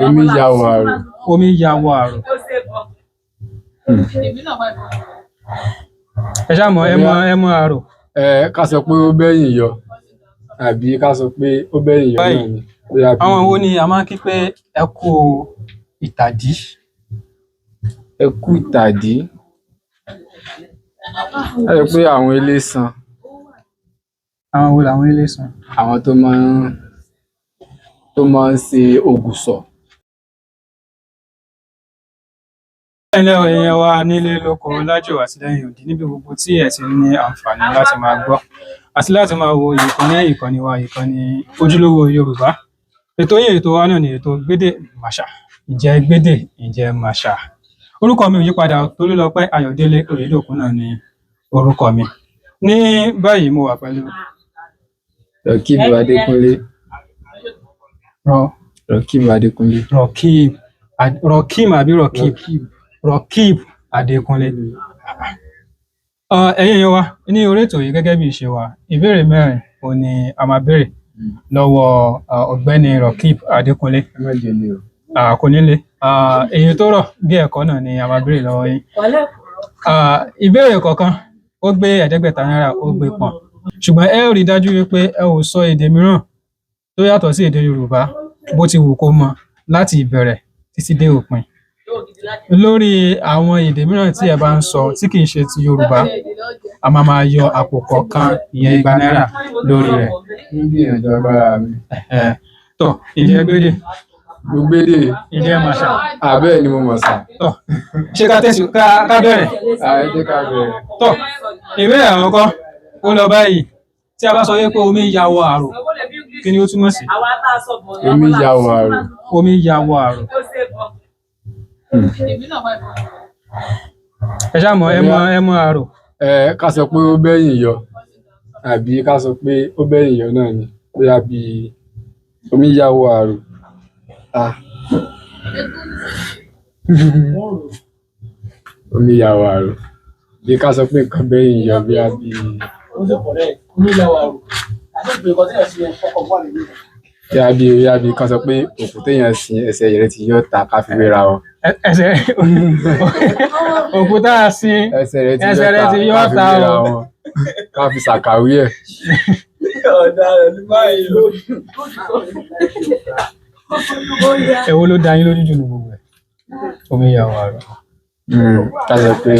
Omi ya wọ àrò. Omi ya wọ àrò. Ẹ ṣáà mọ̀, ẹ mọ̀, ẹ mọ̀ àrò. Ẹ ká sọ pé ó bẹ́yìn yọ àbí ká sọ pé ó bẹ́yìn yọ náà ni. Bóyá bí Àwọn wo ni a máa ń kí pé ẹ kú ìtàdí? Ẹ kú ìtàdí. Ẹ sọ pé àwọn elésan. Àwọn wo làwọn elésan? Àwọn tó máa ń ṣe ògùsọ̀. Ẹ ǹlẹ́ o, èèyàn wa nílé lóko, lájò àti lẹ́yìn odi, níbi gbogbo tí ẹ ti ní àǹfààní láti máa gbọ́ àti láti máa wo ìkànnì, ìkànnì wa, ìkànnì Ojúlówó Yorùbá. Ètò yín, ètò wa náà ni ètò Gbédè Màṣà. Ǹjẹ́ gbédè, ǹjẹ́ màṣà? Orúkọ mi ò yí padà, Tolúlọpẹ́ Ayọ̀délé Oyèdòkun náà ni orúkọ mi. Ní báyìí, mo wà pẹ̀lú Rọ̀kíbù Adékúnlé. Rọ Rọ̀kíbù Adékúnlé. Rọ̀kíb, Rọ̀kím àbí Rọ̀kíb? Rọ̀kíb Adékúnlé. Ẹ̀yin èèyàn wa ní orí ètò yìí, gẹ́gẹ́ bí ìṣe wa, ìbéèrè mẹ́rin òun ni a máa béèrè lọ́wọ́ ọ̀gbẹ́ni Rọ̀kíb Adékúnlé. Ẹ má jẹ lé o. Kò ní le. Èyí tó rọ̀ bí ẹ̀kọ́ náà ni a máa béèrè lọ́wọ́ yín. Ìbéèrè kọ̀ọ̀kan ó gbé 500 náírà, ó gbé pọ̀n, ṣùgbọ́n ẹ ó rí i dájú wípé ẹ ò sọ èdè mìíràn tó yàtọ̀ sí èdè Yorùbá, bó ti wù kó mọ, láti ìbẹ̀rẹ̀ títí dé òpin. Lórí àwọn èdè mìíràn tí ẹ bá ń sọ tí kì í ṣe ti Yorùbá, a máa máa yọ àpò kọ̀ọ̀kan, ìyẹn 200 náírà, lórí rẹ̀. Ń gbìyànjú agbára mi. Tọ́, ǹjẹ́ gbédè? Mo gbédè. Ǹjẹ́ màṣà? Àbẹ́ẹ̀ ni, mo mọ̀ sà. Tọ́, ṣé ká tẹ̀sí, ká bẹ̀rẹ̀? Ẹ jẹ́ ká bẹ̀rẹ̀. Tọ́, ìbéèrè àkọ́kọ́ ó lọ báyìí: tí a bá sọ wípé omi ya wọ àrò, kí ni ó túmọ̀ sí? Omi ya wọ àrò. Omi ya wọ àrò. Ẹ ṣáà mọ̀, ẹ mọ̀, ẹ mọ̀ àrò. Ẹ ká sọ pé ó bẹ́yìn yọ àbí ká sọ pé ó bẹ́yìn yọ náà ni. Bóyá bí omi ya wọ àrò. Ah. Omi ya wọ àrò. Bí ká sọ pé nǹkan bẹ́yìn yọ, bóyá bí bóyá bí ká sọ pé òkú téèyàn sin, ẹsẹ̀ rẹ̀ ti yọ́ ta, ká fi wéra wọn. Ẹsẹ̀ òkú tá a sin, ẹsẹ̀ rẹ̀ ti ẹsẹ̀ rẹ̀ ti yọ́ yọ́ ta, ta ká fi wéra o. wọn. Ká fi ṣàkàwé ẹ̀. Ọ̀daràn ní báyìí o. Èwo ló dá yín lójú jù ní gbogbo ẹ̀? Omi ya wọ àrò. Ká sọ pé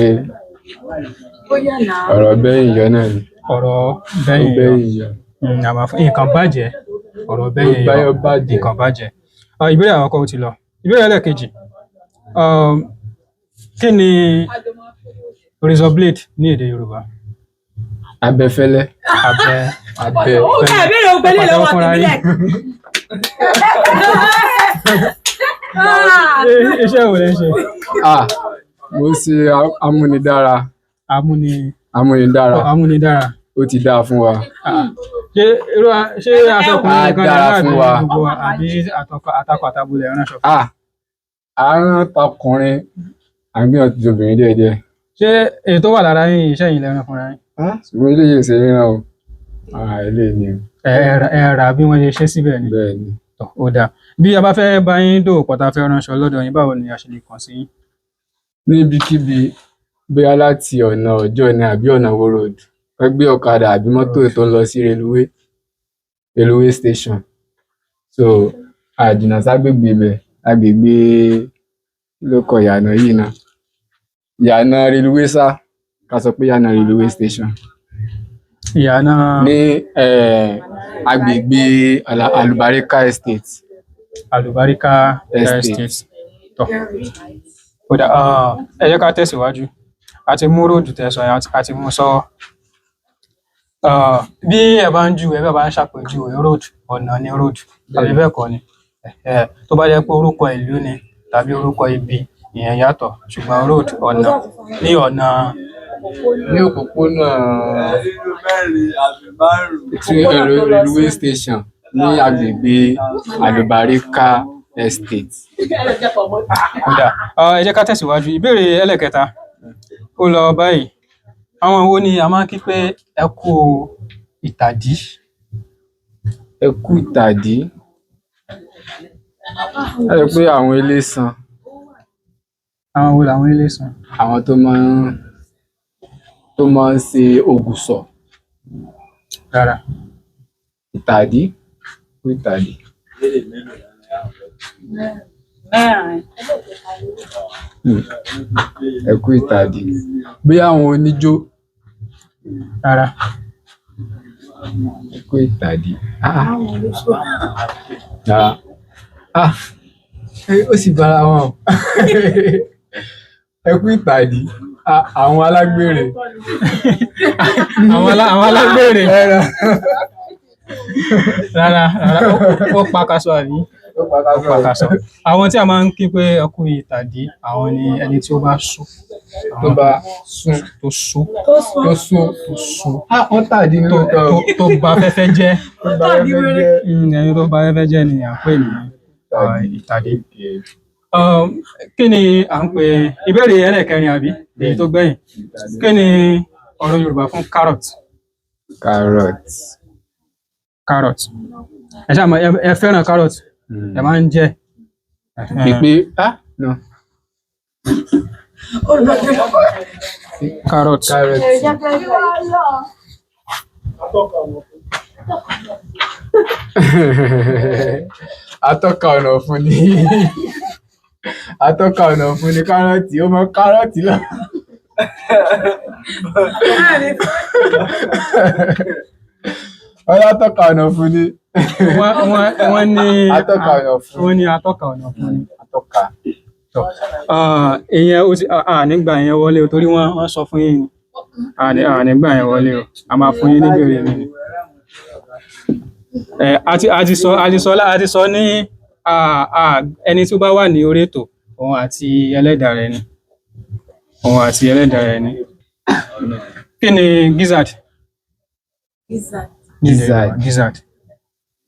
ọ̀rọ̀ bẹ́yìn yọ náà ni. Ọ̀rọ̀ Ó bẹ́yìn yọ. bẹ́yìn yọ. Àmọ́ fún nǹkan bàjẹ́, ọ̀rọ̀ bẹ́yìn yọ. Ó bàjẹ́. Nǹkan bàjẹ́. Ìbéèrè àkọ́kọ́ ó ti lọ. Ìbéèrè ẹlẹ́ẹ̀kejì. Kí ni razor blade ní èdè Yorùbá? Abẹfẹ́lẹ́. Abẹ Abẹ. Ẹ béèrè ògbélé Ẹ pàtẹ́wọ́ lọ́wọ́ fúnra tèmi yín. lẹ̀. Iṣẹ́ wo lẹ ń ṣe? Ah, mo ń ṣe amúnidára. Amúnidára. Amúnidára. Ó ti dáa fún wa. Ah, ṣé irú ṣé aṣọ ọkùnrin Á nìkan ni dára àbí fún wa. gbogbo wa, àbí àtakọ àtabo lẹ ránṣọ? Ah, à ń rán tọkùnrin, à ń gbìyànjú obìnrin díẹ̀díẹ̀. Ṣé èyí tó wà lára yín, iṣẹ́ yìí lẹ rán fúnra yín? Ah, ṣùgbọ́n eléyìí ò ṣe ríran o. Ah, eléyìí ni o. Ẹ rà bí wọ́n ṣe ṣe síbẹ̀ ni. Bẹ́ẹ̀ ni. Tọ́, ó dáa. Bí a bá fẹ́ bá yín dòwò pọ̀, tá a fẹ́ ránṣọ lọ́dọ̀ yín, báwo ni a ṣe lè kàn sí yín? Níbikíbi, bóyá láti ọ̀nà Ọjọ́ọ̀ ni àbí ọ̀nà Ìwó Road, wọ́n gbé ọ̀kadà àbí mọ́tò tó ń lọ sí railway station. So, àjìnà ságbègbè ibẹ̀, agbègbè kí ló kọ ìyànà yìí náà? Ìyànà railway sá, ká sọ pé ìyànà railway station. Ìyànà Ní agbègbè Alubarika Estate. Àlùbáríkà Estate. Estate. Tọ́, ó dáa. Ẹ jẹ́ ká tẹ̀síwájú. A ti mú road tẹ̀sán yẹn, a ti mú sọ́wọ́. Bí ẹ bá ń júwe, ẹ bá ń ṣàpèjúwe road, ọ̀nà ni road, tàbí bẹ́ẹ̀ kọ́ ni? Tó bá jẹ́ pé orúkọ ìlú ni tàbí orúkọ ibi, ìyẹn yàtọ̀, ṣùgbọ́n road, ọ̀nà ní ọ̀nà Ní òpópónà Nínú mẹ́rin àbí márùn-ún. tí railway station ní agbègbè Alubarika Estate. Ó dáa. Ẹ jẹ́ ká tẹ̀síwájú. Ìbéèrè ẹlẹ́kẹta ó lọ báyìí: àwọn wo ni a máa ń kí pé ẹ kú ìtàdí? Ẹ kú ìtàdí. Ẹ rí i pé àwọn elésan, Àwọn wo làwọn elésan? àwọn tó máa ń ṣe ògùsọ̀. Rárá. Ìtàdí, kú ìtàdí. Mẹ́rin. Ẹ kú ìtàdí. Bí àwọn oníjó. Rárá. Ẹ kú ìtàdí. Ah. Ah. Ah. Ó sì bára wọn o. Ẹ kú ìtàdí. Ah, àwọn alágbèrè. Àwọn alágbèrè. Rárá. Rárá, rárá, ó pakaṣọ àbí? Ó Ó pakaṣọ. Àwọn tí a máa ń kí pé ẹ kú ìtàdí, àwọn ni ẹni tí ó bá só. Tó bá sún. Tó só. Tó sún. Tó só. Ah, wọ́n tàdí Tó lóòótọ́. tó ba afẹ́fẹ́ jẹ́. Tó bá fẹ́ jẹ́. Ẹni tó ba afẹ́fẹ́ jẹ́ ni à ń pè ní ìtàdí. Kí ni à ń pè ìbéèrè ẹlẹ́ẹ̀kẹrin àbí èyí tó gbẹ̀yìn? Kí ni ọ̀rọ̀ Yorùbá fún carrot? Carrot. Carrot. Ẹ ṣáà mọ̀, ẹ fẹ́ràn carrot, ẹ máa ń jẹ. Pípé. Ah, no. Carrot. Carrot. Atọ́ka ọ̀nà fún ni. Atọ́ka ọ̀nà fún ni kárọ̀tì. Ó mọ kárọ̀tì lọ. Ọlá, atọ́ka ọ̀nà fún ni. Wọ́n ní Atọ́ka ọ̀nà fún. Wọ́n ní atọ́ka ọ̀nà fún ni. Atọ́ka. Ìyẹn ó ti à nígbà yẹn wọlé o, torí wọ́n sọ fún yín ni. À nígbà yẹn wọlé o, a máa fún yín níbèrè mi ni. Ẹ a ti sọ ní ẹni tí ó bá wà ní orí ètò, òun àti ẹlẹ́dàá rẹ̀ ni. Òun àti ẹlẹ́dàá rẹ̀ ni. Kí ni gizzard? Gizzard. Gizzard.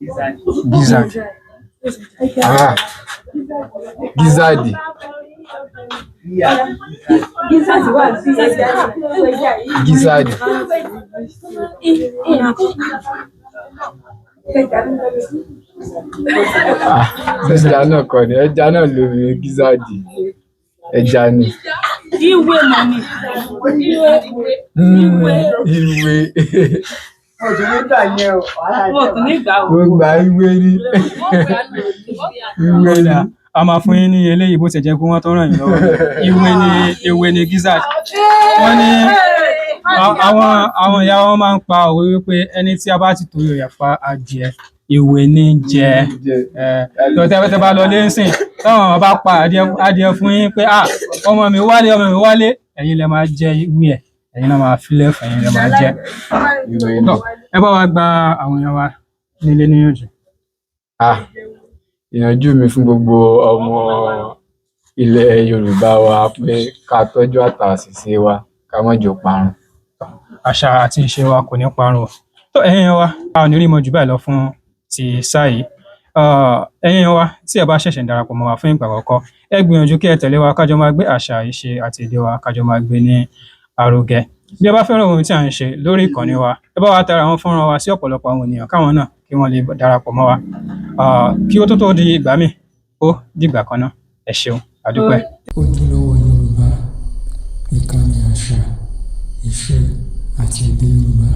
Gizzard. Gizzard. Ah. Gizzard. Gizzard wà sí ẹja ẹja yìí. Gizzard. Ah, ẹja náà kọ́ ni, ẹja náà ló ní gizzard. Ẹja ni. Ìwé mọ̀ ni. Ìwé. Ìwé. Wọ́n tún ní ìgbà wo. Mo gba ìwé ni. Ìwé ni. Kódà a máa fún yín ní eléyìí, bó ti jẹ́ pé wọ́n tó ràn yín lọ́wọ́. Ìwé ni, ìwé ni gizzard. Wọ́n ní àwọn ìyá wọn máa ń pa òwe wípé ẹni tí a bá ti torí rẹ̀ pa adìẹ, ìwé ní í jẹ. Ẹ tó tẹ́ bá lọ lé ńsìn, táwọn bá pa adìẹ fún yín pé, "Ah, ọmọ mi wálé, ọmọ mi wálé," ẹ̀yin lẹ máa jẹ ìwé ẹ̀, ẹ̀yin náà máa filẹ̀ fún, ẹ̀yin lẹ máa jẹ. Ìwé ni. Tọ́, ẹ bá wa gba àwọn èèyàn wa nílé níyànjú. Ah, ìyànjú mi fún gbogbo ọmọ ilẹ̀ Yorùbá wa pé ká tọ́jú àtà àṣìṣe wa, ká má jò parun. Àṣà àti ìṣe wa kò ní parun o. Tó, ẹ̀yin wa, a ò ní rí mọ jù báyìí lọ fún ti sáà yìí. Ẹ̀yin wa tí ẹ bá ṣẹ̀ṣẹ̀ ń darapọ̀ mọ́ wa fún ìgbà àkọ́kọ́, ẹ gbìyànjú kí ẹ tẹ̀lé wa kájọ máa gbé àṣà, ìṣe àti èdè wa, kájọ máa gbé ní àrògẹ. Bí ẹ bá fẹ́ràn ohun tí à ń ṣe lórí ìkànnì wa, ẹ bá wa tara àwọn fọ́nrán wa sí ọ̀pọ̀lọpọ̀ àwọn ènìyàn, káwọn náà kí wọ́n lè darapọ̀ mọ́ wa. Kí ó tó tó di ìgbà míì, ó dìgbà kan náà, ẹ ṣeun, a dúpẹ́. Ojúlówó Yorùbá, ìkànnì àṣà, ìṣe àti èdè Yorùbá.